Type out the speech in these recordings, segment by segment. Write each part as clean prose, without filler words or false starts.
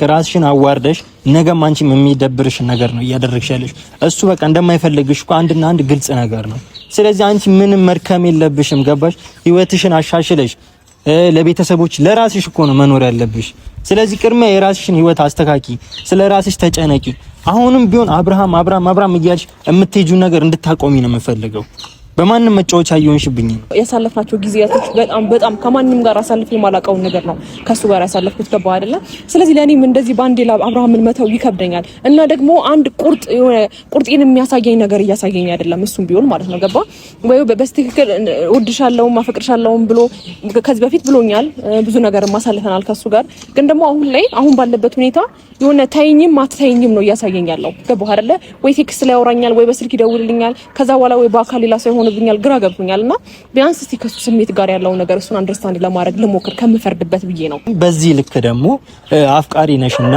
ራስሽን አዋርደሽ ነገም አንቺም የሚደብርሽን ነገር ነው እያደረግሽ ያለሽ። እሱ በቃ እንደማይፈልግሽ እኮ አንድና አንድ ግልጽ ነገር ነው። ስለዚህ አንቺ ምንም መድከም የለብሽም። ገባሽ? ህይወትሽን አሻሽለሽ ለቤተሰቦች ለራስሽ እኮ ነው መኖር ያለብሽ። ስለዚህ ቅድሚያ የራስሽን ህይወት አስተካኪ፣ ስለ ራስሽ ተጨነቂ። አሁንም ቢሆን አብርሃም አብርሃም አብርሃም እያልሽ የምትሄጂው ነገር እንድታቆሚ ነው የምፈልገው። በማንም መጫወቻ እየሆንሽብኝ ነው። ያሳለፍናቸው ጊዜያቶች በጣም በጣም ከማንም ጋር አሳልፍ የማላውቀውን ነገር ነው ከሱ ጋር ያሳለፍኩት። ገባህ አይደለ? ስለዚህ ለእኔም እንደዚህ በአንዴ አብርሃምን መተው ይከብደኛል እና ደግሞ አንድ ቁርጥ የሆነ ቁርጤን የሚያሳየኝ ነገር እያሳየኝ አይደለም፣ እሱም ቢሆን ማለት ነው። ገባህ ወይ? በስትክክል እወድሻለሁም አፈቅርሻለሁም ብሎ ከዚህ በፊት ብሎኛል። ብዙ ነገር ማሳልፈናል ከሱ ጋር። ግን ደግሞ አሁን ላይ አሁን ባለበት ሁኔታ የሆነ ተይኝም አትተይኝም ነው እያሳየኝ ያለው። ገባህ አይደለ? ወይ text ላይ ያወራኛል፣ ወይ በስልክ ይደውልልኛል። ከዛ በኋላ ወይ በአካል ሌላ ሰው ይሆንብኛል። ግራ ገብቶኛል። እና ቢያንስ እስቲ ከሱ ስሜት ጋር ያለው ነገር እሱን understand ለማድረግ ልሞክር ከምፈርድበት ብዬ ነው። በዚህ ልክ ደግሞ አፍቃሪ ነሽና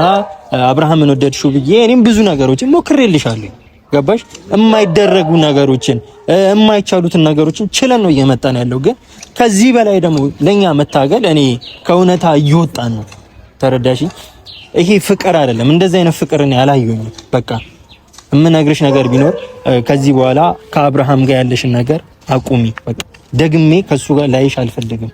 አብርሃምን ወደድሽው ብዬ እኔም ብዙ ነገሮችን ሞክሬልሻለሁ። ገባሽ? የማይደረጉ ነገሮችን የማይቻሉትን ነገሮችን ችለን ነው እየመጣን ያለው። ግን ከዚህ በላይ ደግሞ ለኛ መታገል እኔ ከእውነታ እየወጣን ነው። ተረዳሽ? ይሄ ፍቅር አይደለም። እንደዚህ አይነት ፍቅር እኔ አላየሁኝም። በቃ የምነግርሽ ነገር ቢኖር ከዚህ በኋላ ከአብርሃም ጋር ያለሽን ነገር አቁሚ። በቃ ደግሜ ከሱ ጋር ላይሽ አልፈልግም።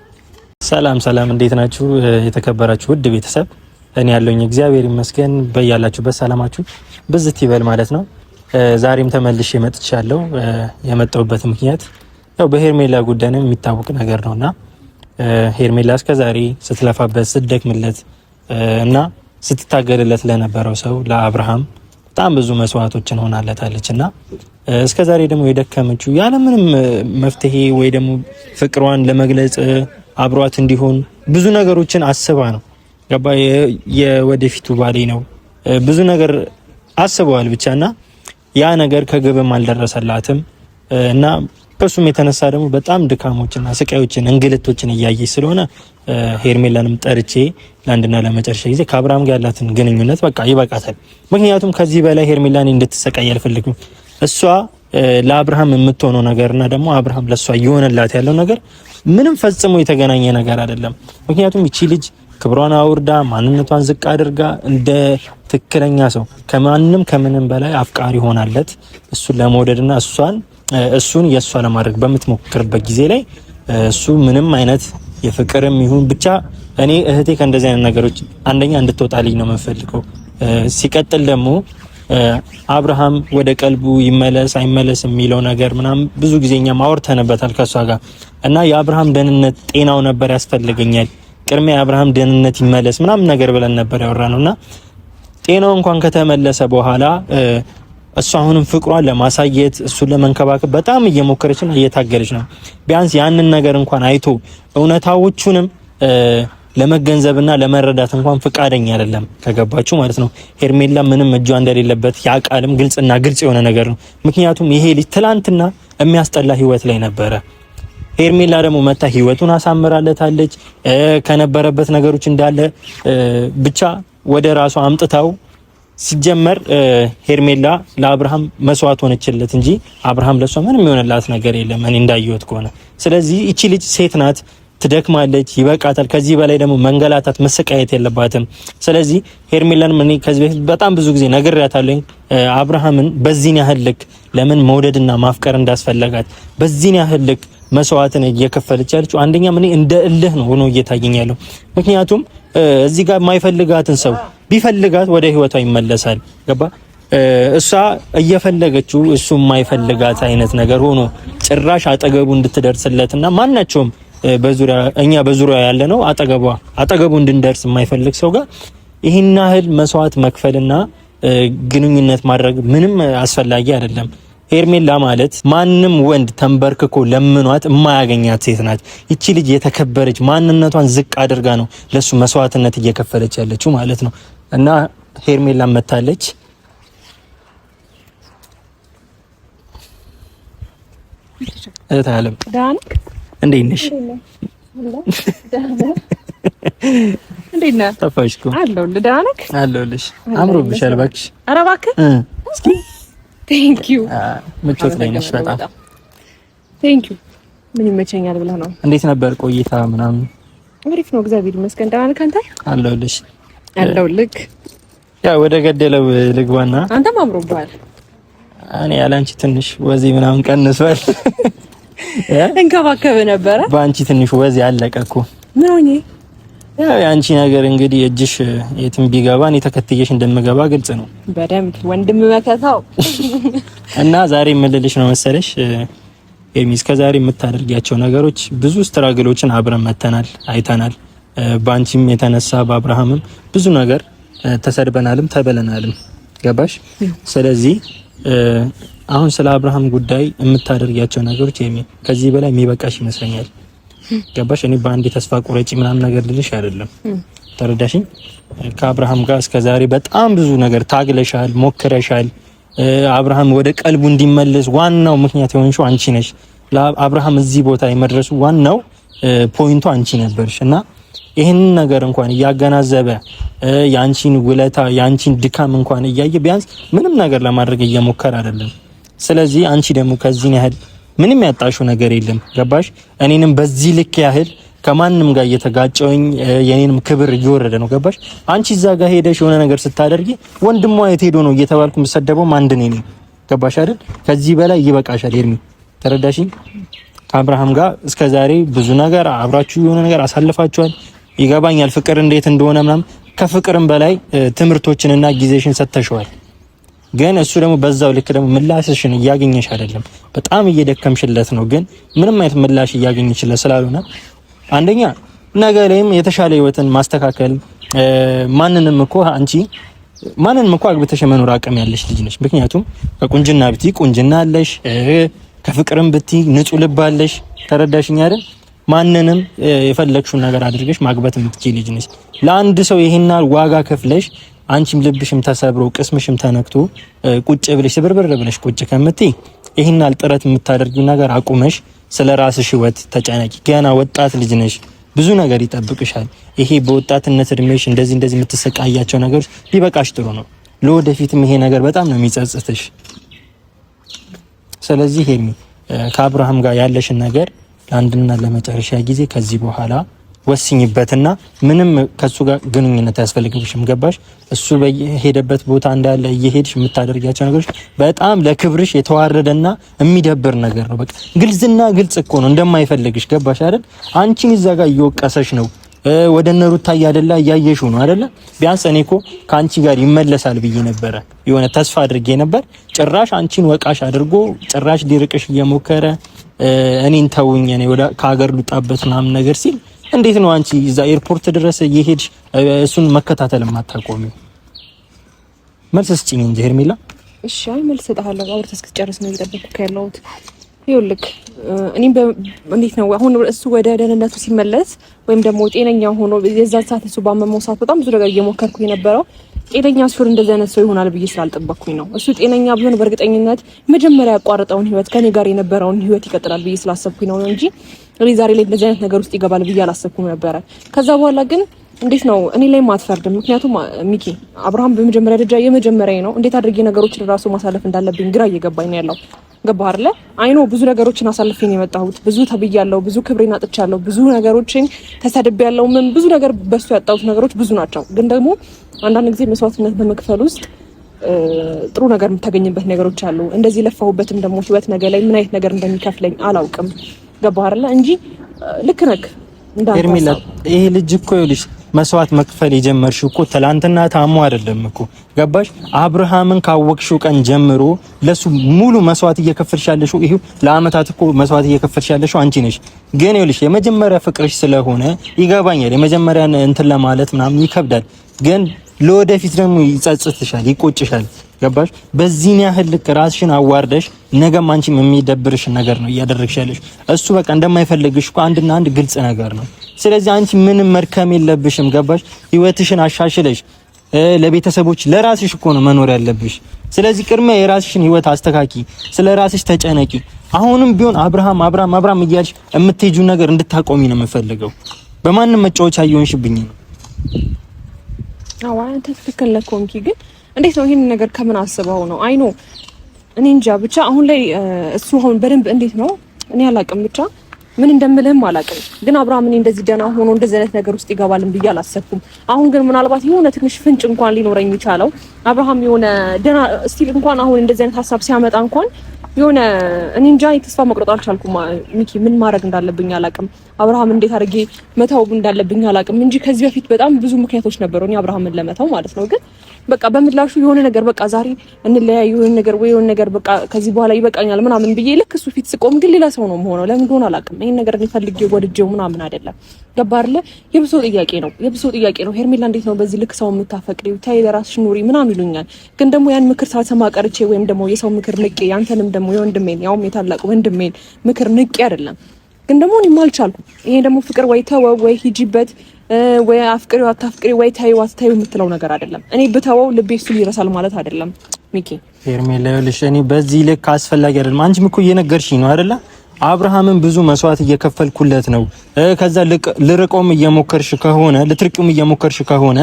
ሰላም ሰላም፣ እንዴት ናችሁ የተከበራችሁ ውድ ቤተሰብ? እኔ ያለሁኝ እግዚአብሔር ይመስገን። በያላችሁበት ሰላማችሁ ብዝት ይበል ማለት ነው። ዛሬም ተመልሼ መጥቻለሁ። የመጣሁበት ምክንያት ያው በሄርሜላ ጉዳይ ነው፣ የሚታወቅ ነገር ነውና ሄርሜላ እስከዛሬ ስትለፋበት ስትደክምለት እና ስትታገልለት ለነበረው ሰው ለአብርሃም በጣም ብዙ መስዋዕቶችን ሆናለታለች እና እስከ ዛሬ ደግሞ የደከመችው ያለምንም መፍትሄ ወይ ደግሞ ፍቅሯን ለመግለጽ አብሯት እንዲሆን ብዙ ነገሮችን አስባ ነው። ገባ የወደፊቱ ባሌ ነው ብዙ ነገር አስበዋል ብቻ እና ያ ነገር ከግብም አልደረሰላትም እና በሱም የተነሳ ደግሞ በጣም ድካሞችና ስቃዮችን እንግልቶችን እያየች ስለሆነ ሄርሜላንም ጠርቼ ለአንድና ለመጨረሻ ጊዜ ከአብርሃም ጋር ያላትን ግንኙነት በቃ ይበቃታል። ምክንያቱም ከዚህ በላይ ሄርሜላን እንድትሰቃይ አልፈልግም። እሷ ለአብርሃም የምትሆነው ነገርና ደግሞ አብርሃም ለእሷ እየሆነላት ያለው ነገር ምንም ፈጽሞ የተገናኘ ነገር አይደለም። ምክንያቱም ይቺ ልጅ ክብሯን አውርዳ ማንነቷን ዝቅ አድርጋ እንደ ትክክለኛ ሰው ከማንም ከምንም በላይ አፍቃሪ ሆናለት እሱን ለመውደድና እሷን እሱን የእሷ ለማድረግ በምትሞክርበት ጊዜ ላይ እሱ ምንም አይነት የፍቅርም ይሁን ብቻ እኔ እህቴ ከእንደዚህ አይነት ነገሮች አንደኛ እንድትወጣልኝ ነው የምፈልገው። ሲቀጥል ደግሞ አብርሃም ወደ ቀልቡ ይመለስ አይመለስ የሚለው ነገር ምናምን ብዙ ጊዜ እኛም አውርተንበታል ከእሷ ጋር እና የአብርሃም ደህንነት ጤናው ነበር ያስፈልገኛል፣ ቅድሚያ የአብርሃም ደህንነት ይመለስ ምናምን ነገር ብለን ነበር ያወራነው እና ጤናው እንኳን ከተመለሰ በኋላ እሱ አሁንም ፍቅሯን ለማሳየት እሱን ለመንከባከብ በጣም እየሞከረችና እየታገለች ነው። ቢያንስ ያንን ነገር እንኳን አይቶ እውነታዎቹንም ለመገንዘብና ለመረዳት እንኳን ፍቃደኛ አይደለም። ከገባችሁ ማለት ነው። ሄርሜላ ምንም እጇ እንደሌለበት ያቃልም ግልጽና ግልጽ የሆነ ነገር ነው። ምክንያቱም ይሄ ልጅ ትላንትና የሚያስጠላ ህይወት ላይ ነበረ። ሄርሜላ ደግሞ መታ ህይወቱን አሳምራለታለች። ከነበረበት ነገሮች እንዳለ ብቻ ወደ ራሷ አምጥታው ሲጀመር ሄርሜላ ለአብርሃም መስዋዕት ሆነችለት እንጂ አብርሃም ለሷ ምንም የሆነላት ነገር የለም፣ እኔ እንዳየሁት ከሆነ። ስለዚህ እቺ ልጅ ሴት ናት፣ ትደክማለች፣ ይበቃታል። ከዚህ በላይ ደግሞ መንገላታት መሰቃየት የለባትም። ስለዚህ ሄርሜላን እኔ ከዚህ በፊት በጣም ብዙ ጊዜ ነግሬያታለሁ። አብርሃምን በዚህን ያህል ልክ ለምን መውደድና ማፍቀር እንዳስፈለጋት በዚህን ያህል ልክ መስዋዕትን እየከፈለች ያለችው አንደኛ እኔ እንደ እልህ ነው ሆኖ እየታየኝ ያለው። ምክንያቱም እዚህ ጋር የማይፈልጋትን ሰው ቢፈልጋት ወደ ህይወቷ ይመለሳል። ገባ? እሷ እየፈለገችው እሱ የማይፈልጋት አይነት ነገር ሆኖ ጭራሽ አጠገቡ እንድትደርስለትና ማናቸውም በዙሪያ እኛ በዙሪያ ያለ ነው አጠገቧ አጠገቡ እንድንደርስ የማይፈልግ ሰው ጋር ይህን ያህል መስዋዕት መክፈልና ግንኙነት ማድረግ ምንም አስፈላጊ አይደለም። ሄርሜላ ማለት ማንም ወንድ ተንበርክኮ ለምኗት የማያገኛት ሴት ናት። ይቺ ልጅ የተከበረች ማንነቷን ዝቅ አድርጋ ነው ለሱ መስዋዕትነት እየከፈለች ያለችው ማለት ነው። እና ሄርሜላ መታለች። እህት አለም እንዴት ነሽ? እንዴት ነህ? ጠፋሽ እኮ። አለሁልህ። ደህና ነህ? አለሁልሽ። አምሮብሻል እባክሽ። ኧረ እባክህ እስኪ thank you። ምቾት ላይ ነሽ በጣም። Thank you። ምን ይመቸኛል ብለህ ነው? እንዴት ነበር ቆይታ ምናምን? አሪፍ ነው እግዚአብሔር ይመስገን። ደህና ነህ አንተ? አለሁልሽ። ያለው ልክ ያው ወደ ገደለው ልግባና አንተም አምሮብሃል። እኔ ያላንቺ ትንሽ ወዜ ምናምን ቀንሷል። እንከባከብ ነበረ። በአንቺ ትንሽ ወዜ አለቀ እኮ። ምን ሆኜ? ያው የአንቺ ነገር እንግዲህ እጅሽ የትም ቢገባ እኔ ተከትዬሽ እንደምገባ ግልጽ ነው። በደንብ ወንድም መከታው እና ዛሬ የምልልሽ ነው መሰለሽ ኤርሚ፣ እስከ ዛሬ የምታደርጊያቸው ነገሮች ብዙ struggle ኦችን አብረን መተናል፣ አይተናል። በአንቺም የተነሳ በአብርሃምም ብዙ ነገር ተሰድበናልም ተበለናልም። ገባሽ? ስለዚህ አሁን ስለ አብርሃም ጉዳይ የምታደርጊያቸው ነገሮች ኤርሚ ከዚህ በላይ የሚበቃሽ ይመስለኛል። ገባሽ? እኔ በአንድ ተስፋ ቁረጪ ምናምን ነገር ልልሽ አይደለም። ተረዳሽኝ? ከአብርሃም ጋር እስከ ዛሬ በጣም ብዙ ነገር ታግለሻል፣ ሞክረሻል። አብርሃም ወደ ቀልቡ እንዲመለስ ዋናው ምክንያት የሆንሽው አንቺ ነሽ። ለአብርሃም እዚህ ቦታ የመድረሱ ዋናው point ኡ አንቺ ነበርሽ እና ይህንን ነገር እንኳን እያገናዘበ የአንቺን ውለታ የአንቺን ድካም እንኳን እያየ ቢያንስ ምንም ነገር ለማድረግ እየሞከረ አይደለም። ስለዚህ አንቺ ደግሞ ከዚህን ያህል ምንም ያጣሽው ነገር የለም። ገባሽ? እኔንም በዚህ ልክ ያህል ከማንም ጋር እየተጋጨውኝ የኔንም ክብር እየወረደ ነው። ገባሽ? አንቺ እዛ ጋር ሄደሽ የሆነ ነገር ስታደርጊ ወንድሟ የት ሄዶ ነው እየተባልኩ የምሰደበው አንድ እኔ ነኝ። ገባሽ አይደል? ከዚህ በላይ ይበቃሻል ኤርሚ፣ ተረዳሽኝ? ከአብርሃም ጋር እስከ ዛሬ ብዙ ነገር አብራችሁ የሆነ ነገር አሳልፋችኋል። ይገባኛል ፍቅር እንዴት እንደሆነ ምናምን። ከፍቅርም በላይ ትምህርቶችንና ጊዜሽን ሰጥተሽዋል። ግን እሱ ደግሞ በዛው ልክ ደግሞ ምላሽሽን እያገኘሽ አይደለም። በጣም እየደከምሽለት ነው፣ ግን ምንም አይነት ምላሽ እያገኘሽለት ስላልሆነ አንደኛ ነገ ላይም የተሻለ ህይወትን ማስተካከል ማንንም እኮ አንቺ ማንንም እኮ አግብተሽ የመኖር አቅም ያለሽ ልጅ ነሽ። ምክንያቱም ከቁንጅና ብቲ ቁንጅና አለሽ፣ ከፍቅርም ብቲ ንጹህ ልብ አለሽ። ተረዳሽኝ አይደል? ማንንም የፈለግሽውን ነገር አድርገሽ ማግባት የምትችይ ልጅ ነሽ። ለአንድ ሰው ይሄን ዋጋ ከፍለሽ አንቺም ልብሽም ተሰብሮ ቅስምሽም ተነክቶ ቁጭ ብለሽ ስብርብር ብለሽ ቁጭ ከምትይ ይሄን ጥረት የምታደርጊው ነገር አቁመሽ ስለ ራስሽ ህይወት ተጨነቂ። ገና ወጣት ልጅ ነሽ፣ ብዙ ነገር ይጠብቅሻል። ይሄ በወጣትነት እድሜሽ እንደዚህ እንደዚህ የምትሰቃያቸው ነገሮች ቢበቃሽ ጥሩ ነው። ለወደፊትም ይሄ ነገር በጣም ነው የሚጸጽትሽ። ስለዚህ ሄሚ ከአብርሃም ጋር ያለሽን ነገር ለአንድና ለመጨረሻ ጊዜ ከዚህ በኋላ ወስኝበትና ምንም ከሱ ጋር ግንኙነት አያስፈልግሽም። ገባሽ? እሱ በሄደበት ቦታ እንዳለ እየሄድሽ የምታደርጊያቸው ነገሮች በጣም ለክብርሽ የተዋረደና የሚደብር ነገር ነው። በቃ ግልጽና ግልጽ እኮ ነው እንደማይፈልግሽ። ገባሽ አይደል? አንቺን እዛ ጋር እየወቀሰሽ ነው፣ ወደ እነ ሩታ እያደላ እያየሽው ነው አይደለ? ቢያንስ እኔ እኮ ከአንቺ ጋር ይመለሳል ብዬ ነበረ፣ የሆነ ተስፋ አድርጌ ነበር። ጭራሽ አንቺን ወቃሽ አድርጎ ጭራሽ ሊርቅሽ እየሞከረ እኔን ተውኝ፣ እኔ ወደ ከሀገር ልውጣበት ምናምን ነገር ሲል እንዴት ነው አንቺ እዛ ኤርፖርት ድረስ እየሄድሽ እሱን መከታተል የማታቆሚው? መልስ ስጪኝ እንጂ ሄርሜላ። እሺ፣ አይ መልስ እሰጥሃለሁ። አውርተህ እስክትጨርስ ነው እየጠበቅኩህ ያለሁት። ይኸውልህ እኔም እንዴት ነው አሁን እሱ ወደ ደህንነቱ ሲመለስ ወይም ደግሞ ጤነኛ ሆኖ የዛን ሰዓት እሱ ባመመው ሰዓት በጣም ብዙ ነገር እየሞከርኩ የነበረው ጤነኛ ሲሆን እንደዚህ አይነት ሰው ይሆናል ብዬ ስላልጠበቅኩኝ ነው። እሱ ጤነኛ ቢሆን በእርግጠኝነት መጀመሪያ ያቋረጠውን ህይወት ከኔ ጋር የነበረውን ህይወት ይቀጥላል ብዬ ስላሰብኩኝ ነው እንጂ እኔ ዛሬ ላይ እንደዚህ አይነት ነገር ውስጥ ይገባል ብዬ አላሰብኩም ነበረ። ከዛ በኋላ ግን እንዴት ነው እኔ ላይ አትፈርድም። ምክንያቱም ሚኪ አብርሃም በመጀመሪያ ደረጃ የመጀመሪያ ነው። እንዴት አድርጌ ነገሮችን ራሱ ማሳለፍ እንዳለብኝ ግራ እየገባኝ ነው ያለው። ገባህ አይደለ? አይኖ ብዙ ነገሮችን አሳልፌ ነው የመጣሁት። ብዙ ተብያለሁ፣ ብዙ ክብሬን አጥቻለሁ፣ ብዙ ነገሮችን ተሰድቤያለሁ። ምን ብዙ ነገር በሱ ያጣሁት ነገሮች ብዙ ናቸው። ግን ደግሞ አንዳንድ ጊዜ መስዋዕትነት በመክፈል ውስጥ ጥሩ ነገር የምታገኝበት ነገሮች አሉ። እንደዚህ ለፋሁበትም ደግሞ ህይወት ነገ ላይ ምን አይነት ነገር እንደሚከፍለኝ አላውቅም። ገባህ አይደለ? እንጂ ልክ ነህ ሄርሜላ። ይሄ ልጅ እኮ ይኸውልሽ መስዋዕት መክፈል የጀመርሽው እኮ ትላንትና ታሞ አይደለም እኮ ገባሽ? አብርሃምን ካወቅሽው ቀን ጀምሮ ለሱ ሙሉ መስዋዕት እየከፈልሽ ያለሽው ይሄው ለአመታት እኮ መስዋዕት እየከፈልሽ ያለሽው አንቺ ነሽ። ግን ይኸውልሽ የመጀመሪያ ፍቅርሽ ስለሆነ ይገባኛል፣ የመጀመሪያ እንትን ለማለት ምናምን ይከብዳል። ግን ለወደፊት ደግሞ ይጸጽትሻል፣ ይቆጭሻል። ገባሽ? በዚህን ያህል ልክ ራስሽን አዋርደሽ ነገም አንቺም የሚደብርሽን ነገር ነው እያደረግሽ ያለሽ። እሱ በቃ እንደማይፈልግሽ እኮ አንድና አንድ ግልጽ ነገር ነው። ስለዚህ አንቺ ምንም መድከም የለብሽም። ገባሽ? ህይወትሽን አሻሽለሽ ለቤተሰቦች ለራስሽ እኮ ነው መኖር ያለብሽ። ስለዚህ ቅድሚያ የራስሽን ህይወት አስተካኪ፣ ስለ ራስሽ ተጨነቂ። አሁንም ቢሆን አብርሃም አብርሃም አብርሃም እያልሽ የምትሄጂው ነገር እንድታቆሚ ነው የምፈልገው። በማንም መጫወቻ እየሆንሽብኝ ነው። አዎ አንተ ትክክል ነህ ኮንኪ። ግን እንዴት ነው ይሄንን ነገር ከምን አስበው ነው? አይኖ እኔ እንጃ ብቻ አሁን ላይ እሱ አሁን በደንብ እንዴት ነው እኔ አላውቅም። ብቻ ምን እንደምልህም አላውቅም። ግን አብርሃም እኔ እንደዚህ ደህና ሆኖ እንደዚህ አይነት ነገር ውስጥ ይገባልን ብዬ አላሰብኩም። አሁን ግን ምናልባት የሆነ ትንሽ ፍንጭ እንኳን ሊኖረኝ የቻለው አብርሃም የሆነ ደህና still እንኳን አሁን እንደዚህ አይነት ሀሳብ ሲያመጣ እንኳን የሆነ እኔ እንጃ ተስፋ መቁረጥ አልቻልኩም። ሚኪ ምን ማድረግ እንዳለብኝ አላውቅም። አብርሃም እንዴት አድርጌ መተው እንዳለብኝ አላውቅም እንጂ ከዚህ በፊት በጣም ብዙ ምክንያቶች ነበሩ እኔ አብርሃምን ለመተው ማለት ነው። ግን በቃ በምላሹ የሆነ ነገር በቃ ዛሬ እንለያይ የሆነ ነገር ወይ የሆነ ነገር በቃ ከዚህ በኋላ ይበቃኛል ምናምን ብዬ ልክ እሱ ፊት ስቆም ግን ሌላ ሰው ነው የምሆነው። ለምን እንደሆነ አላውቅም። ይሄን ነገር እኔ ፈልጌው ወድጄው ምናምን አይደለም። ገባ አይደለ? የብሶ ጥያቄ ነው፣ የብሶ ጥያቄ ነው። ሄርሜላ እንዴት ነው በዚህ ልክ ሰው የምታፈቅሪው? ተይ ለራስሽ ኑሪ ምናምን ይሉኛል። ግን ደግሞ ያን ምክር ሳልሰማ ቀርቼ ወይም ደግሞ የሰው ምክር ንቄ ያንተንም ደግሞ የወንድሜን ያውም የታላቅ ወንድሜን ምክር ንቄ አይደለም። ግን ደግሞ እኔም አልቻልኩም። ይሄ ደግሞ ፍቅር ወይ ተወው ወይ ሂጂበት ወይ አፍቅሪው አታፍቅሪ ወይ ተይው አትተይው የምትለው ነገር አይደለም። እኔ ብተወው ልቤ እሱን ይረሳል ማለት አይደለም። ሚኪ ሄርሜላ፣ ይኸውልሽ እኔ በዚህ ልክ አስፈላጊ አይደለም። አንቺም እኮ እየነገርሽኝ ነው አይደለ? አብርሃምን ብዙ መስዋዕት እየከፈልኩለት ነው። ከዛ ልርቀውም እየሞከርሽ ከሆነ ልትርቂውም እየሞከርሽ ከሆነ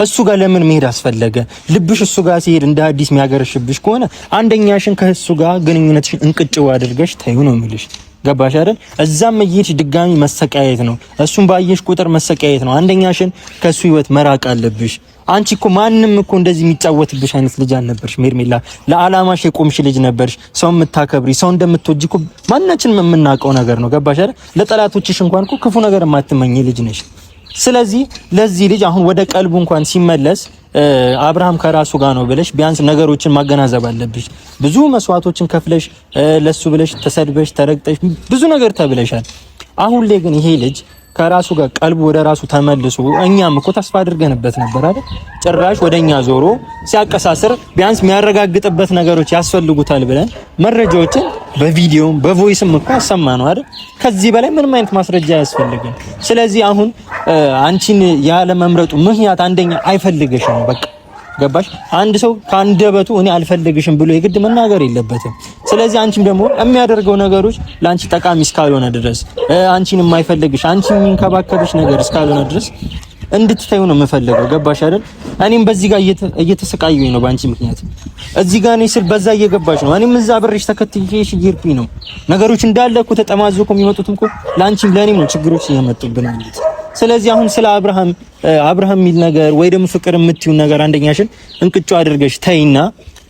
እሱ ጋር ለምን መሄድ አስፈለገ? ልብሽ እሱ ጋር ሲሄድ እንደ አዲስ የሚያገረሽብሽ ከሆነ አንደኛሽን ከእሱ ጋር ግንኙነትሽን እንቅጭው አድርገሽ ተይው ነው የምልሽ። ገባሽ አይደል? እዛም እየሄድሽ ድጋሚ መሰቃየት ነው። እሱን ባየሽ ቁጥር መሰቃየት ነው። አንደኛሽን ከሱ ህይወት መራቅ አለብሽ። አንቺ እኮ ማንም እኮ እንደዚህ የሚጫወትብሽ አይነት ልጅ አልነበርሽ ሄርሜላ። ለዓላማሽ የቆምሽ ልጅ ነበርሽ። ሰው የምታከብሪ፣ ሰው እንደምትወጂ እኮ ማናችንም የምናውቀው ነገር ነው። ገባሽ አይደል? ለጠላቶችሽ እንኳን እኮ ክፉ ነገር የማትመኝ ልጅ ነሽ። ስለዚህ ለዚህ ልጅ አሁን ወደ ቀልቡ እንኳን ሲመለስ አብርሃም ከራሱ ጋር ነው ብለሽ ቢያንስ ነገሮችን ማገናዘብ አለብሽ። ብዙ መስዋዕቶችን ከፍለሽ ለሱ ብለሽ ተሰድበሽ ተረግጠሽ ብዙ ነገር ተብለሻል። አሁን ላይ ግን ይሄ ልጅ ከራሱ ጋር ቀልቡ ወደ ራሱ ተመልሶ እኛም እኮ ተስፋ አድርገንበት ነበር አይደል? ጭራሽ ወደኛ ዞሮ ሲያቀሳስር ቢያንስ የሚያረጋግጥበት ነገሮች ያስፈልጉታል ብለን መረጃዎችን በቪዲዮም በ voice ም እኮ አሰማ ነው አይደል? ከዚህ በላይ ምንም አይነት ማስረጃ አያስፈልግም። ስለዚህ አሁን አንቺን ያለ መምረጡ ምክንያት አንደኛ አይፈልግሽም በቃ ገባሽ? አንድ ሰው ከአንደበቱ እኔ አልፈልግሽም ብሎ የግድ መናገር የለበትም። ስለዚህ አንቺም ደግሞ የሚያደርገው ነገሮች ለአንቺ ጠቃሚ እስካልሆነ ድረስ አንቺን የማይፈልግሽ አንቺን የሚንከባከብሽ ነገር እስካልሆነ ድረስ እንድትታዩ ነው የምፈልገው። ገባሽ አይደል? እኔም በዚህ ጋር እየተሰቃየሁኝ ነው በአንቺ ምክንያት። እዚህ ጋር እኔ ስል በዛ እየገባሽ ነው። እኔም እዛ ብሬሽ ተከትዬሽ እየሄድኩኝ ነው። ነገሮች እንዳለ እኮ ተጠማዞ እኮ የሚመጡትም እኮ ለአንቺም ለእኔም ነው ችግሮች እየመጡብን ያሉት። ስለዚህ አሁን ስለ አብርሃም አብርሃም የሚል ነገር ወይ ደግሞ ፍቅር የምትዩን ነገር አንደኛሽን እንቅጮ አድርገሽ ተይና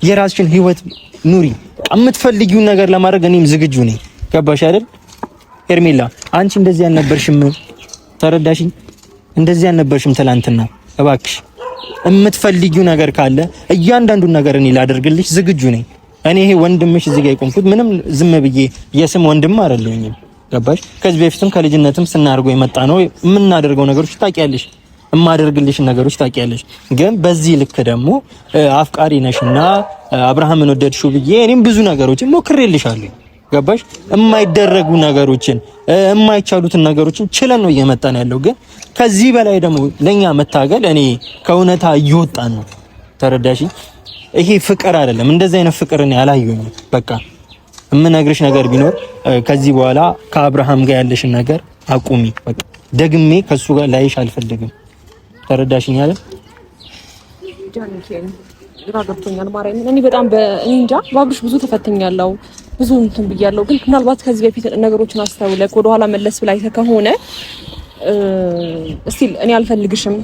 የራስሽን ህይወት ኑሪ። የምትፈልጊውን ነገር ለማድረግ እኔም ዝግጁ ነኝ። ገባሽ አይደል ሄርሜላ? አንቺ እንደዚህ አልነበርሽም። ተረዳሽኝ? እንደዚህ አልነበርሽም ትላንትና። እባክሽ የምትፈልጊው ነገር ካለ እያንዳንዱን ነገር እኔ ላደርግልሽ ዝግጁ ነኝ። እኔ ይሄ ወንድምሽ እዚህ ጋር የቆምኩት ምንም ዝም ብዬ የስም ወንድም አይደለሁኝም። ገባሽ? ከዚህ በፊትም ከልጅነትም ስናደርገው የመጣ ነው። የምናደርገው ነገሮች ታውቂያለሽ፣ የማደርግልሽ ነገሮች ታውቂያለሽ። ግን በዚህ ልክ ደግሞ አፍቃሪ ነሽና አብርሃምን ወደድሽው ብዬ እኔም ብዙ ነገሮችን ሞክሬልሻለሁ። ገባሽ? የማይደረጉ ነገሮችን የማይቻሉትን ነገሮችን ችለን ነው እየመጣን ያለው። ግን ከዚህ በላይ ደግሞ ለኛ መታገል እኔ ከእውነታ እየወጣን ነው። ተረዳሽ? ይሄ ፍቅር አይደለም። እንደዚህ አይነት ፍቅር እኔ አላየሁኝም። በቃ የምነግርሽ ነገር ቢኖር ከዚህ በኋላ ከአብርሃም ጋር ያለሽን ነገር አቁሚ። በቃ ደግሜ ከሱ ጋር ላይሽ አልፈልግም። ተረዳሽኝ አይደል? ግራ ገብቶኛል። ማርያምን እኔ በጣም እኔ እንጃ በአብርሽ ብዙ ተፈትኛለሁ፣ ብዙ እንትን ብያለሁ። ግን ምናልባት ከዚህ በፊት ነገሮችን አስተውለህ ወደኋላ መለስ ብለህ አይተህ ከሆነ still እኔ አልፈልግሽም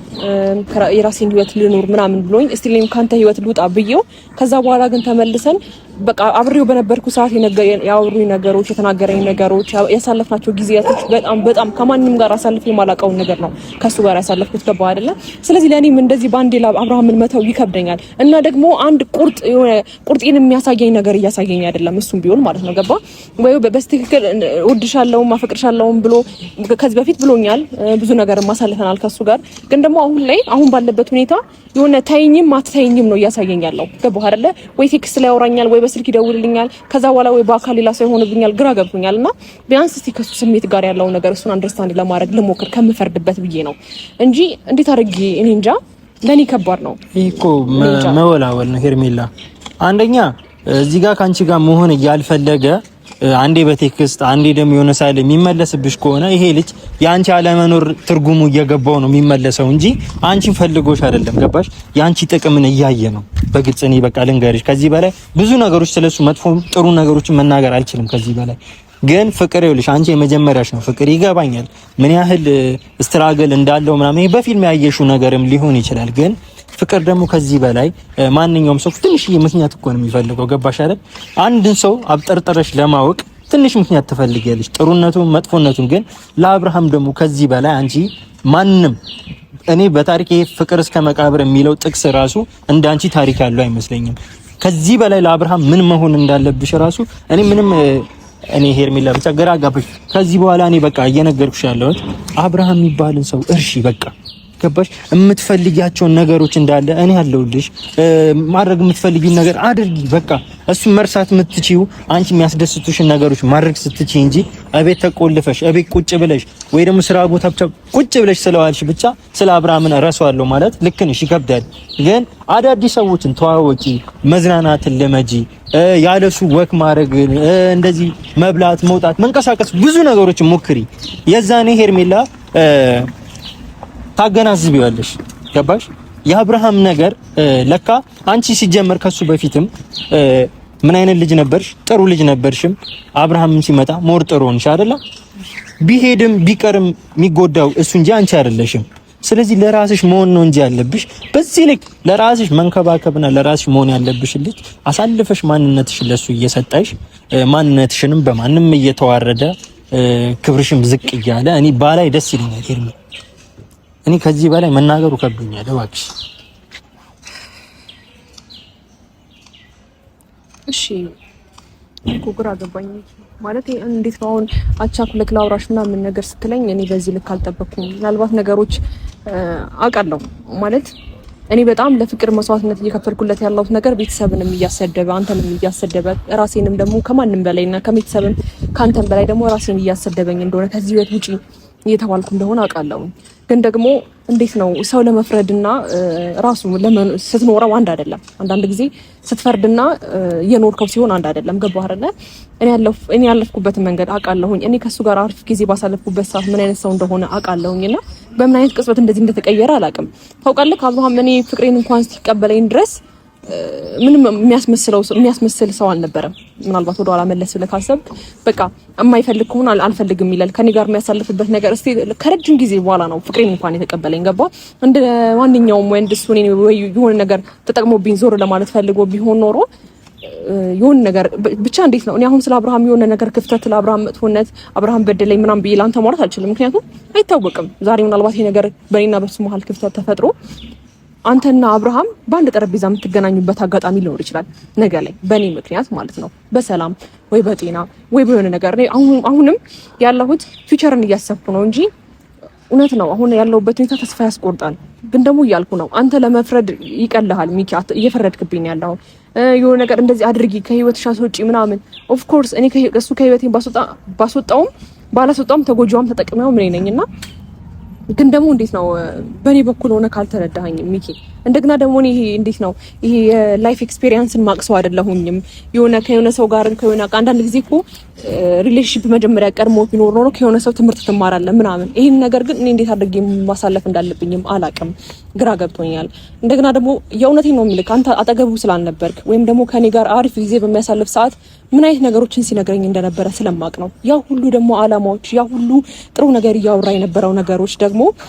የራሴን ህይወት ልኑር ምናምን ብሎኝ still እኔም ካንተ ህይወት ልውጣ ብዬው ከዛ በኋላ ግን ተመልሰን በቃ አብሬው በነበርኩ ሰዓት ያወሩኝ ነገሮች፣ የተናገረኝ ነገሮች፣ ያሳለፍናቸው ጊዜያቶች በጣም በጣም ከማንም ጋር አሳልፌ የማላውቀውን ነገር ነው ከሱ ጋር ያሳለፍኩት። ገባህ አይደለ? ስለዚህ ለእኔም እንደዚህ በአንዴ አብርሃምን መተው ይከብደኛል እና ደግሞ አንድ ቁርጥ የሆነ ቁርጤን የሚያሳየኝ ነገር እያሳየኝ አይደለም፣ እሱም ቢሆን ማለት ነው። ገባ ወይ? በስትክክል እወድሻለሁም አፈቅርሻለሁም ብሎ ከዚህ በፊት ብሎኛል። ብዙ ነገር ማሳልፈናል ከሱ ጋር። ግን ደግሞ አሁን ላይ አሁን ባለበት ሁኔታ የሆነ ታይኝም አትታይኝም ነው እያሳየኝ ያለው። ገባህ አይደለ? ወይ text ላይ ያወራኛል ወይ በስልክ ይደውልልኛል። ከዛ በኋላ ወይ በአካል ሌላ ሰው ይሆንብኛል። ግራ ገብቶኛል። እና ቢያንስ እስቲ ከሱ ስሜት ጋር ያለው ነገር እሱን understand ለማድረግ ልሞክር ከምፈርድበት ብዬ ነው እንጂ እንዴት አድርጌ እኔ እንጃ። ለኔ ከባድ ነው። ይህ እኮ መወላወል ነው ሄርሜላ። አንደኛ እዚህ ጋር ከአንቺ ጋር መሆን እያልፈለገ አንዴ በ text አንዴ ደግሞ የሆነ ሳይል የሚመለስብሽ ከሆነ ይሄ ልጅ የአንቺ አለመኖር ትርጉሙ እየገባው ነው የሚመለሰው እንጂ አንቺን ፈልጎሽ አይደለም። ገባሽ? የአንቺ ጥቅምን እያየ ነው በግልጽ። እኔ በቃ ልንገርሽ፣ ከዚህ በላይ ብዙ ነገሮች ስለሱ መጥፎ ጥሩ ነገሮችን መናገር አልችልም ከዚህ በላይ። ግን ፍቅር ይኸውልሽ፣ አንቺ የመጀመሪያሽ ነው ፍቅር። ይገባኛል ምን ያህል struggle እንዳለው ምናምን በፊልም ያየሽው ነገርም ሊሆን ይችላል። ግን ፍቅር ደግሞ ከዚህ በላይ ማንኛውም ሰው ትንሽዬ ምክንያት እኮ ነው የሚፈልገው። ገባሽ አይደል? አንድን ሰው አብጠርጥረሽ ለማወቅ ትንሽ ምክንያት ትፈልጊያለሽ፣ ጥሩነቱን መጥፎነቱን። ግን ለአብርሃም ደግሞ ከዚህ በላይ አንቺ ማንም እኔ በታሪክ ይሄ ፍቅር እስከ መቃብር የሚለው ጥቅስ ራሱ እንደ አንቺ ታሪክ ያለው አይመስለኝም። ከዚህ በላይ ለአብርሃም ምን መሆን እንዳለብሽ ራሱ እኔ ምንም እኔ ሄርሜላ ብቻ ግራ አጋባሽ። ከዚህ በኋላ እኔ በቃ እየነገርኩሽ ያለሁት አብርሃም የሚባልን ሰው እርሺ በቃ ገባሽ? የምትፈልጊያቸውን ነገሮች እንዳለ እኔ አለሁልሽ። ማድረግ የምትፈልጊውን ነገር አድርጊ። በቃ እሱ መርሳት የምትችይው አንቺ የሚያስደስቱሽን ነገሮች ማድረግ ስትችይ እንጂ እቤት ተቆልፈሽ እቤት ቁጭ ብለሽ ወይ ደግሞ ስራ ቦታ ብቻ ቁጭ ብለሽ ስለዋልሽ ብቻ ስለ አብርሃምን እረሳዋለሁ ማለት ልክ ነሽ፣ ይከብዳል። ግን አዳዲስ ሰዎችን ተዋወቂ፣ መዝናናትን ልመጂ፣ ያለሱ walk ማድረግ፣ እንደዚህ መብላት፣ መውጣት፣ መንቀሳቀስ፣ ብዙ ነገሮችን ሞክሪ። የዛኔ ሄርሜላ ታገናዝቢዋለሽ። ገባሽ? የአብርሃም ነገር ለካ አንቺ ሲጀመር ከሱ በፊትም ምን አይነት ልጅ ነበርሽ? ጥሩ ልጅ ነበርሽም። አብርሃምም ሲመጣ more ጥሩ ሆንሽ አይደለ? ቢሄድም ቢቀርም የሚጎዳው እሱ እንጂ አንቺ አይደለሽም። ስለዚህ ለራስሽ መሆን ነው እንጂ ያለብሽ በዚህ ልክ ለራስሽ መንከባከብና ለራስሽ መሆን ያለብሽ ልጅ አሳልፈሽ ማንነትሽን ለሱ እየሰጠሽ ማንነትሽንም በማንም እየተዋረደ ክብርሽም ዝቅ እያለ እኔ ባላይ ደስ ይለኛል ሄርሜ እኔ ከዚህ በላይ መናገሩ ከብዶኛል። እባክሽ እሺ። እኮ ግራ ገባኝ። ማለት እንዴት ነው አሁን አቻኩለክ ላውራሽ ምናምን ነገር ስትለኝ እኔ በዚህ ልክ አልጠበቅኩም። ምናልባት ነገሮች አውቃለሁ ማለት እኔ በጣም ለፍቅር መስዋዕትነት እየከፈልኩለት ያለሁት ነገር ቤተሰብንም እያሰደበ አንተንም እያሰደበ ራሴንም ደግሞ ከማንም በላይና ከቤተሰብም ከአንተም በላይ ደግሞ ራሴን እያሰደበኝ እንደሆነ ከዚህ ቤት ውጪ እየተባልኩ እንደሆነ አውቃለሁ። ግን ደግሞ እንዴት ነው ሰው ለመፍረድና ራሱ ስትኖረው አንድ አይደለም። አንዳንድ ጊዜ ስትፈርድና እየኖርከው ሲሆን አንድ አይደለም። ገባህ አይደለ? እኔ ያለፍኩበትን መንገድ አውቃለሁኝ። እኔ ከእሱ ጋር አሪፍ ጊዜ ባሳለፍኩበት ሰዓት ምን አይነት ሰው እንደሆነ አውቃለሁኝ። እና በምን አይነት ቅጽበት እንደዚህ እንደተቀየረ አላውቅም። ታውቃለህ አብርሃም እኔ ፍቅሬን እንኳን ሲቀበለኝ ድረስ ምንም የሚያስመስለው የሚያስመስል ሰው አልነበረም። ምናልባት ወደ ኋላ መለስ ብለህ ካሰብክ በቃ የማይፈልግ ከሆነ አልፈልግም ይላል። ከኔ ጋር የሚያሳልፍበት ነገር እስቲ ከረጅም ጊዜ በኋላ ነው ፍቅሬን እንኳን የተቀበለኝ። ገባ እንደ ማንኛውም ወንድ እሱ እኔን ወይ የሆነ ነገር ተጠቅሞብኝ ዞር ለማለት ፈልጎ ቢሆን ኖሮ የሆነ ነገር ብቻ እንዴት ነው እኔ አሁን ስለ አብርሃም የሆነ ነገር ክፍተት፣ ስለ አብርሃም መጥፎነት፣ አብርሃም በደለኝ ምናምን ብዬ ላንተ ማውራት አልችልም። ምክንያቱም አይታወቅም። ዛሬ ምናልባት ይሄ ነገር በእኔና በሱ መሀል ክፍተት ተፈጥሮ አንተና አብርሃም በአንድ ጠረጴዛ የምትገናኙበት አጋጣሚ ሊኖር ይችላል፣ ነገ ላይ በእኔ ምክንያት ማለት ነው። በሰላም ወይ በጤና ወይ በሆነ ነገር አሁንም ያለሁት future ን እያሰብኩ ነው እንጂ እውነት ነው አሁን ያለሁበት ሁኔታ ተስፋ ያስቆርጣል። ግን ደግሞ እያልኩ ነው አንተ ለመፍረድ ይቀልሃል ሚኪ፣ እየፈረድክብኝ ያለው የሆነ ነገር እንደዚህ አድርጊ ከህይወትሽ አስወጪ ምናምን። of course እኔ እሱ ከህይወቴ ባስወጣውም ባላስወጣውም ተጎጂዋም ተጠቅሚያውም እኔ ነኝ እና ግን ደግሞ እንዴት ነው በእኔ በኩል ሆነ ካልተረዳኸኝ ሚኪ፣ እንደገና ደግሞ እኔ ይሄ እንዴት ነው ይሄ የ life experience ን ማቅሰው አይደለሁኝም። የሆነ ከየሆነ ሰው ጋር ከየሆነ አንዳንድ ጊዜ እኮ relationship መጀመሪያ ቀድሞ ቢኖር ኖሮ ከየሆነ ሰው ትምህርት ትማራለህ ምናምን። ይሄን ነገር ግን እኔ እንዴት አድርጌ ማሳለፍ እንዳለብኝም አላቅም፣ ግራ ገብቶኛል። እንደገና ደግሞ የእውነቴን ነው የምልህ አንተ አጠገቡ ስላልነበርክ ወይም ደግሞ ከኔ ጋር አሪፍ ጊዜ በሚያሳልፍ ሰዓት ምን አይነት ነገሮችን ሲነግረኝ እንደነበረ ስለማቅ ነው። ያ ሁሉ ደግሞ አላማዎች፣ ያ ሁሉ ጥሩ ነገር እያወራ የነበረው ነገሮች ደግሞ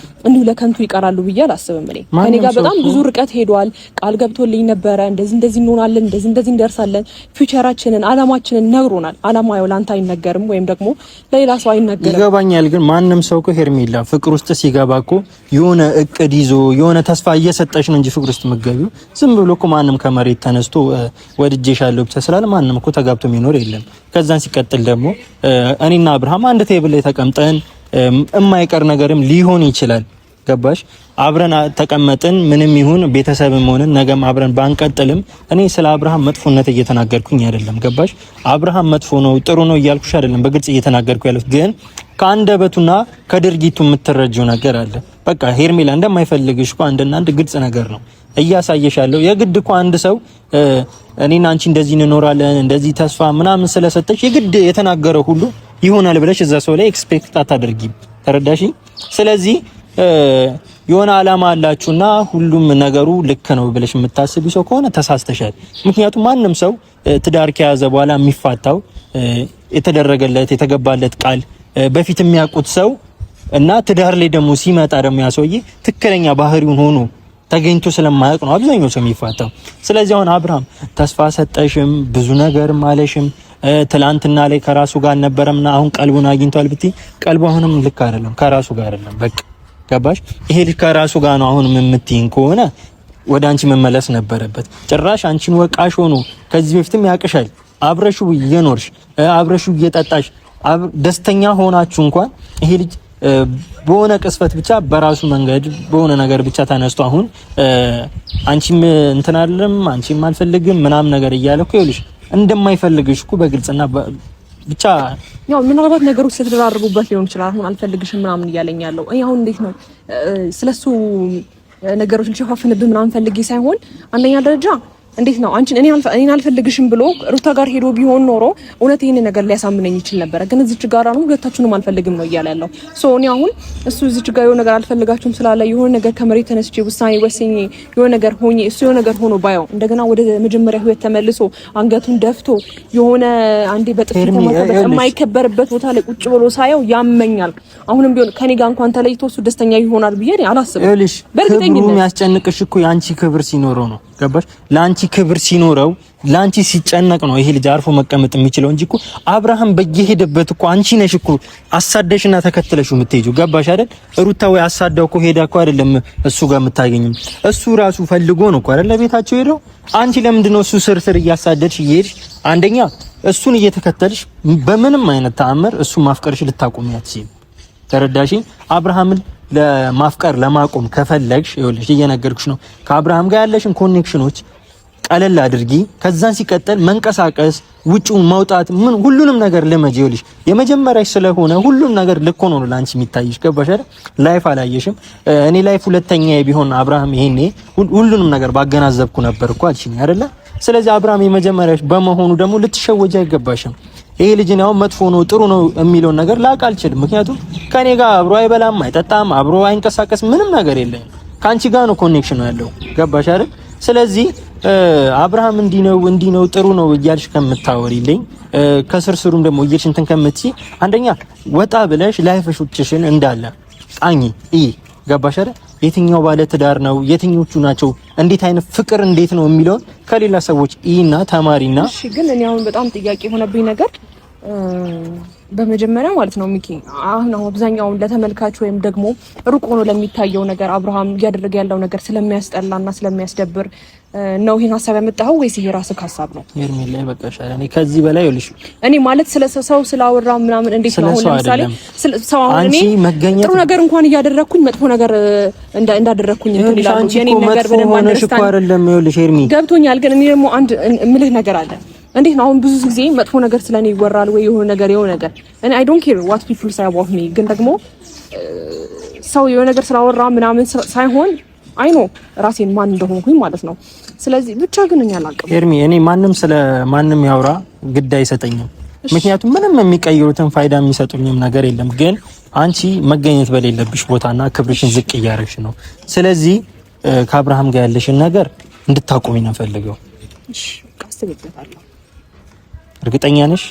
እንዲሁ ለከንቱ ይቀራሉ ብዬ አላስብም። እኔ ከኔ ጋር በጣም ብዙ ርቀት ሄዷል። ቃል ገብቶልኝ ነበረ። እንደዚህ እንደዚህ እንሆናለን፣ እንደዚህ እንደዚህ እንደርሳለን፣ future ኣችንን አላማችንን ነግሮናል። አላማ ያው ለአንተ አይነገርም ወይም ደግሞ ለሌላ ሰው አይነገርም። ይገባኛል። ግን ማንም ሰው እኮ ሄርሜላ ፍቅር ውስጥ ሲገባ እኮ የሆነ እቅድ ይዞ የሆነ ተስፋ እየሰጠሽ ነው እንጂ ፍቅር ውስጥ የምትገቢው ዝም ብሎ እኮ ማንም ከመሬት ተነስቶ ወድጄሻለሁ ብቻ ስላለ ማንም እኮ ተጋብቶ የሚኖር የለም። ከዛን ሲቀጥል ደግሞ እኔና አብርሃም አንድ table ላይ ተቀምጠን የማይቀር ነገርም ሊሆን ይችላል። ገባሽ? አብረን ተቀመጥን ምንም ይሁን ቤተሰብም ሆነን ነገም አብረን ባንቀጥልም እኔ ስለ አብርሃም መጥፎነት እየተናገርኩኝ አይደለም። ገባሽ? አብርሃም መጥፎ ነው ጥሩ ነው እያልኩሽ አይደለም። በግልጽ እየተናገርኩ ያለሁት ግን ከአንደበቱና ከድርጊቱ የምትረጂው ነገር አለ። በቃ ሄርሜላ እንደማይፈልግሽ እኮ አንድና አንድ ግልጽ ነገር ነው እያሳየሽ ያለው። የግድ እኮ አንድ ሰው እኔና አንቺ እንደዚህ እንኖራለን እንደዚህ ተስፋ ምናምን ስለሰጠች የግድ የተናገረው ሁሉ ይሆናል ብለሽ እዛ ሰው ላይ expect አታደርጊም። ተረዳሽኝ? ስለዚህ የሆነ አላማ አላችሁና ሁሉም ነገሩ ልክ ነው ብለሽ የምታስቢ ሰው ከሆነ ተሳስተሻል። ምክንያቱም ማንም ሰው ትዳር ከያዘ በኋላ የሚፋታው የተደረገለት የተገባለት ቃል በፊት የሚያውቁት ሰው እና ትዳር ላይ ደግሞ ሲመጣ ደግሞ ያ ሰውዬ ትክክለኛ ባህሪውን ሆኖ ተገኝቶ ስለማያውቅ ነው አብዛኛው ሰው የሚፋታው። ስለዚህ አሁን አብርሃም ተስፋ ሰጠሽም ብዙ ነገር ማለሽም ትላንትና ላይ ከራሱ ጋር አልነበረምና አሁን ቀልቡን አግኝቷል ብትይ ቀልቡ አሁንም ልክ አይደለም፣ ከራሱ ጋር አይደለም። በቃ ገባሽ? ይሄ ልክ ከራሱ ጋር ነው አሁንም የምትይኝ ከሆነ ወደ አንቺ መመለስ ነበረበት። ጭራሽ አንቺን ወቃሽ ሆኖ ከዚህ በፊትም ያቅሻል። አብረሹ እየኖርሽ አብረሹ እየጠጣሽ ደስተኛ ሆናችሁ እንኳን ይሄ ልጅ በሆነ ቅስፈት ብቻ በራሱ መንገድ በሆነ ነገር ብቻ ተነስቶ አሁን አንቺም እንትን አይደለም አንቺም አልፈልግም ምናምን ነገር እያለ እኮ ይኸውልሽ እንደማይፈልግሽ እኮ በግልጽና ብቻ ያው ምናልባት ነገሮች ስለተደራረቡበት ሊሆን ይችላል። አሁን አልፈልግሽም ምናምን እያለኝ ያለው እኔ አሁን እንዴት ነው ስለሱ ነገሮች ልሸፋፍንብህ ምናምን ፈልጌ ሳይሆን አንደኛ ደረጃ እንዴት ነው አንቺን እኔን አልፈልግሽም ብሎ ሩታ ጋር ሄዶ ቢሆን ኖሮ እውነት ይሄን ነገር ሊያሳምነኝ ይችል ነበረ። ግን እዚች ጋር ነው ሁለታችሁንም አልፈልግም ነው እያለ ያለው። So እኔ አሁን እሱ እዚች ጋር የሆነ ነገር አልፈልጋችሁም ስላለ የሆነ ነገር ከመሬት ተነስቼ ውሳኔ ወስኜ የሆነ ነገር ሆኜ እሱ የሆነ ነገር ሆኖ ባየው እንደገና ወደ መጀመሪያ ህይወት ተመልሶ አንገቱን ደፍቶ የሆነ አንዴ በጥፊ ተመታበት የማይከበርበት ቦታ ላይ ቁጭ ብሎ ሳየው ያመኛል። አሁንም ቢሆን ከኔ ጋር እንኳን ተለይቶ እሱ ደስተኛ ይሆናል ብዬ አላስብም። በእርግጠኝነት የሚያስጨንቅሽ እኮ የአንቺ ክብር ሲኖረው ነው። ገባሽ? ለአንቺ ክብር ሲኖረው ለአንቺ ሲጨነቅ ነው ይሄ ልጅ አርፎ መቀመጥ የሚችለው እንጂ እኮ አብርሃም በየሄደበት እኮ አንቺ ነሽ እኮ አሳደሽና ተከትለሽው የምትሄጂው። ገባሽ አይደል? ሩታ ወይ አሳዳው እኮ ሄዳ እኮ አይደለም እሱ ጋር የምታገኝም፣ እሱ ራሱ ፈልጎ ነው እኮ አይደል ለቤታቸው ሄደው። አንቺ ለምንድን ነው እሱ ስር ስር እያሳደድሽ እየሄድሽ? አንደኛ እሱን እየተከተልሽ በምንም አይነት ተአምር እሱ ማፍቀርሽ ልታቆሚ አትችይም። ተረዳሽኝ? አብርሃምን ለማፍቀር ለማቆም ከፈለግሽ ይኸውልሽ እየነገርኩሽ ነው፣ ከአብርሃም ጋር ያለሽን connection ኦች ቀለል አድርጊ። ከዛን ሲቀጥል መንቀሳቀስ፣ ውጭውን መውጣት፣ ምን ሁሉንም ነገር ልመጂ። ይኸውልሽ የመጀመሪያሽ ስለሆነ ሁሉም ነገር ልክ ሆኖ ነው ላንቺ የሚታይሽ። ገባሽ አይደል? Life አላየሽም። እኔ life ሁለተኛ ቢሆን አብርሃም ይሄኔ ሁሉንም ነገር ባገናዘብኩ ነበር እኮ አልሽኝ አይደለ? ስለዚህ አብርሃም የመጀመሪያሽ በመሆኑ ደግሞ ልትሸወጂ አይገባሽም። ይሄ ልጅ ነው መጥፎ ነው ጥሩ ነው የሚለውን ነገር ላውቅ አልችልም። ምክንያቱም ከኔ ጋር አብሮ አይበላም፣ አይጠጣም፣ አብሮ አይንቀሳቀስ፣ ምንም ነገር የለኝም። ከአንቺ ጋር ነው connection ኡ ያለው። ገባሽ አይደል? ስለዚህ አብርሃም እንዲህ ነው እንዲህ ነው ጥሩ ነው እያልሽ ከምታወሪልኝ ከስር ስሩም ደግሞ እየልሽ እንትን ከምትይ አንደኛ ወጣ ብለሽ life ኦችሽን እንዳለ ቃኝ እይ። ገባሽ አይደል? የትኛው ባለ ትዳር ነው፣ የትኞቹ ናቸው፣ እንዴት አይነት ፍቅር እንዴት ነው የሚለውን ከሌላ ሰዎች እይና ተማሪና። እሺ፣ ግን እኔ አሁን በጣም ጥያቄ የሆነብኝ ነገር በመጀመሪያ ማለት ነው ሚኪ፣ አሁን አብዛኛውን ለተመልካች ወይም ደግሞ ሩቅ ሆኖ ለሚታየው ነገር አብርሃም እያደረገ ያለው ነገር ስለሚያስጠላና ስለሚያስደብር ነው ይሄን ሀሳብ ያመጣኸው ወይስ ይሄ ራስህ ሀሳብ ነው? ሄርሜላ ይበቃሻል። እኔ ከዚህ በላይ ይኸውልሽ፣ እኔ ማለት ስለ ሰው ስላወራ ምናምን እንዴት ነው አሁን ለምሳሌ ሰው አሁን እኔ ጥሩ ነገር እንኳን እያደረኩኝ መጥፎ ነገር እንዳደረኩኝ እንትን ይላሉ። የኔ ነገር በደንብ understand አይደለም። ይኸውልሽ ሄርሚ ገብቶኛል። ግን እኔ ደግሞ አንድ እምልህ ነገር አለ። እንዴት ነው አሁን ብዙ ጊዜ መጥፎ ነገር ስለኔ ይወራል ወይ የሆነ ነገር የሆነ ነገር እኔ I don't care what people say about me፣ ግን ደግሞ ሰው የሆነ ነገር ስላወራ ምናምን ሳይሆን I know ራሴን ማን እንደሆንኩኝ ማለት ነው። ስለዚህ ብቻ ግን እኔ አላውቅም ኤርሚ፣ እኔ ማንም ስለ ማንም ያውራ ግድ አይሰጠኝም። ምክንያቱም ምንም የሚቀይሩትን ፋይዳ የሚሰጡኝም ነገር የለም። ግን አንቺ መገኘት በሌለብሽ ቦታና ክብርሽን ዝቅ እያደረግሽ ነው። ስለዚህ ከአብርሃም ጋር ያለሽን ነገር እንድታቆሚ ነው ፈልገው። እሺ፣ አስብበታለሁ። እርግጠኛ ነሽ?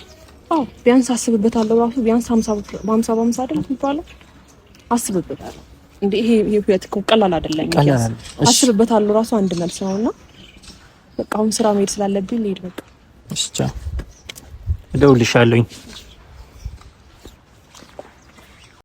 አዎ፣ ቢያንስ አስብበታለሁ። ራሱ ቢያንስ 50 በ50 በ50 አይደል የሚባለው? አስብበታለሁ። እንዴ ይሄ ህይወት እኮ ቀላል አይደለም። አስብበታለሁ ራሱ አንድ መልስ ነውና በቃ አሁን ስራ መሄድ ስላለብኝ ልሄድ። በቃ እሺ፣ ቻው። እደውልልሻለሁኝ።